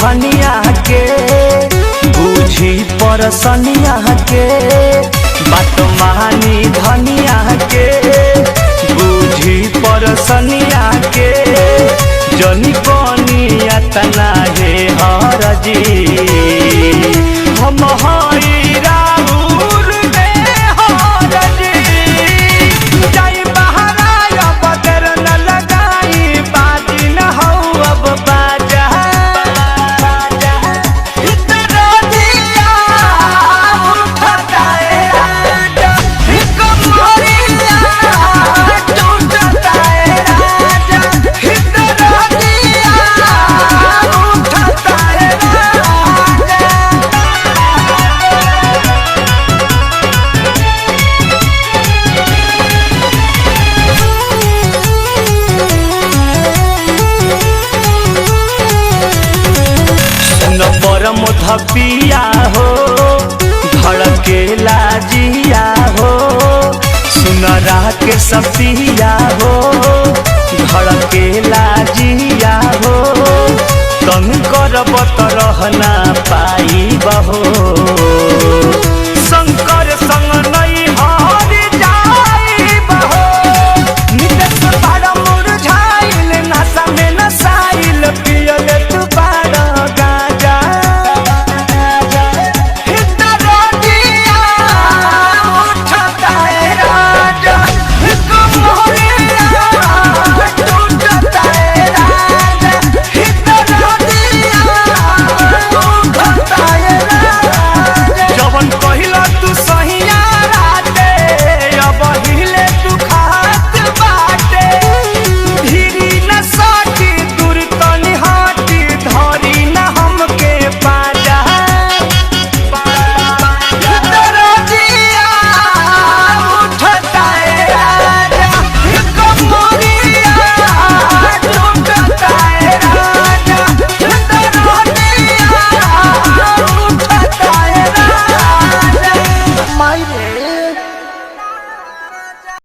धनिया के, बुझी परसनिया के। बात मानी धनिया के, बुझी परसनिया के। जनी बनिया तना हे हरजी, हम हई राउर में हरजी। जाई बहरा अब देर न लगाई, बाजी न हौ अब बाजा। इतरदिया उठता ए राजा, कमरिया टूटता ए राजा। इतरदिया उठता ए राजा। सुन परम धपिया हो, धड़केला जिया हो। सुन के सपिया हो, धड़केला जिया हो। तंग करब त रहना पाई बहो।